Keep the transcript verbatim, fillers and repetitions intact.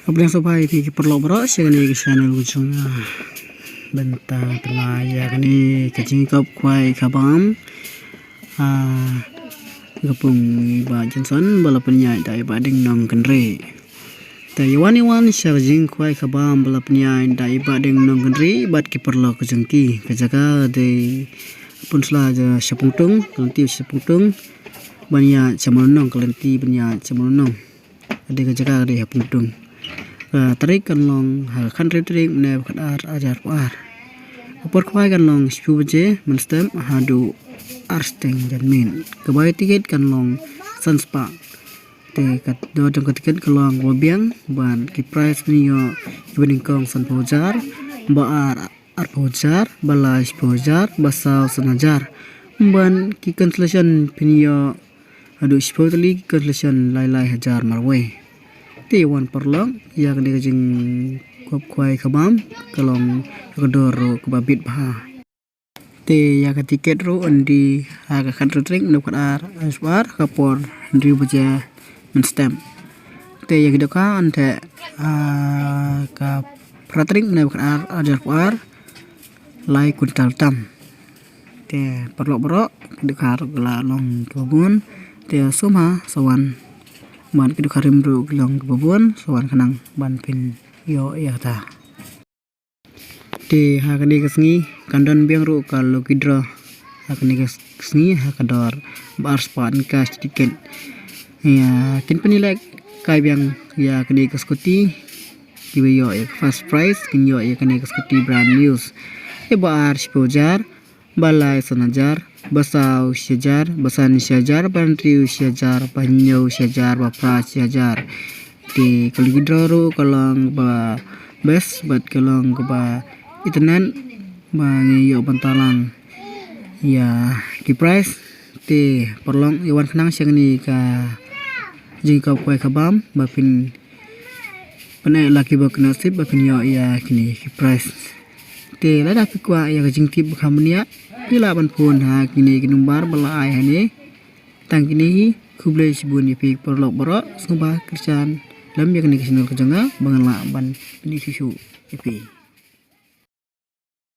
Khublei shibun ïa phi ki paralok baroh sha kane ka channel ka jong nga. Bynta tynrai ïa kane ka jingkop khwai khabam. Ah, ka pung i Bah Johnson ba la pynïaid da i Bah Ding Nongkynrih. Te ïa wan ïa wan sha ka jingkhwai khabam ba la pynïaid da i Bah Ding Nongkynrih bad ki paralok ka jong ki. Ka jaka dei Pynsla ja Shapungtung, ka lynti Shapungtung. Ban ïaid sha Mawlynnong, ka lynti ban ïaid sha Mawlynnong. Ka dei ka jaka ka dei ha Pungtung. Ka tarik kan long ha ka khathynriew tarik mynne u Khatar arhajar arphew ar. Ka por khwai kan long shiphew baje mynstep haduh ar step janmiet. Ka bai tiket kan long san spah. Te ka dor jong ka tiket ka long kaba biang bad ki prize phin ïoh kiba nyngkong sanphew hajar, ba ar arphew hajar, ba lai shiphew hajar, ba saw san hajar. Bad ki consolation phin ïoh haduh shiphew tylli ki consolation lai lai hajar marwei. Te ïa wan paralok ïa kane ka jingkop khwai khabam ka long ka dor ruh kaba bit bha. Te ïa ka tiket ruh yn die ha ka khathynriew tarik mynne u Khatar arhajar arphew ar ka por hynriew baje mynstep. Te ïa ki dohkha yn theh ha ka phra tarik mynne u Khatar arhajar arphew ar lai kwintal tam. Te paralok baroh ki dohkha ruh ki la long kiba bun. Te sum ha sa wan. Bad ki dohkha rim ruh ki long kiba bun, sa wan khnang ban phin ïoh ïa kata. Te ha kane ka sngi kan don biang ruh ka lucky draw. Ha kane ka sngi ha ka dor ba ar spah tyngka shi tiket. Ïa kin pynïalehkai biang ïa kane ka scooty. Kiba ïoh ïa ka first prize kin ïoh ïa kane ka scooty brand new. Ïa ba ar shiphew hajar, ba lai san hajar, ba saw shi hajar, ba san shi hajar, ba hynriew shi hajar, ba hynñiew shi hajar, ba phra shi hajar. Te ka lucky draw ruh ka long ba best bad ka long kaba itynnad ba ngi ïoh bynta lang ïa ki prize. Te paralok ïa wan khnang sha kane ka jingkop khwai khabam ba phin pyneh lucky ba kynasib ba phin ïoh ïa kine ki prize. Te lada phi kwah ïa ka jingtip ba kham bniah phi lah ban phone ha kine ki number ba la ai hangne. Tang kine hi, khublei shibun ïa phi paralok baroh, sngewbha kyrshan lem ïa kane ka channel ka jong nga ba ngan lah ban pyni shuh shuh ïa phi.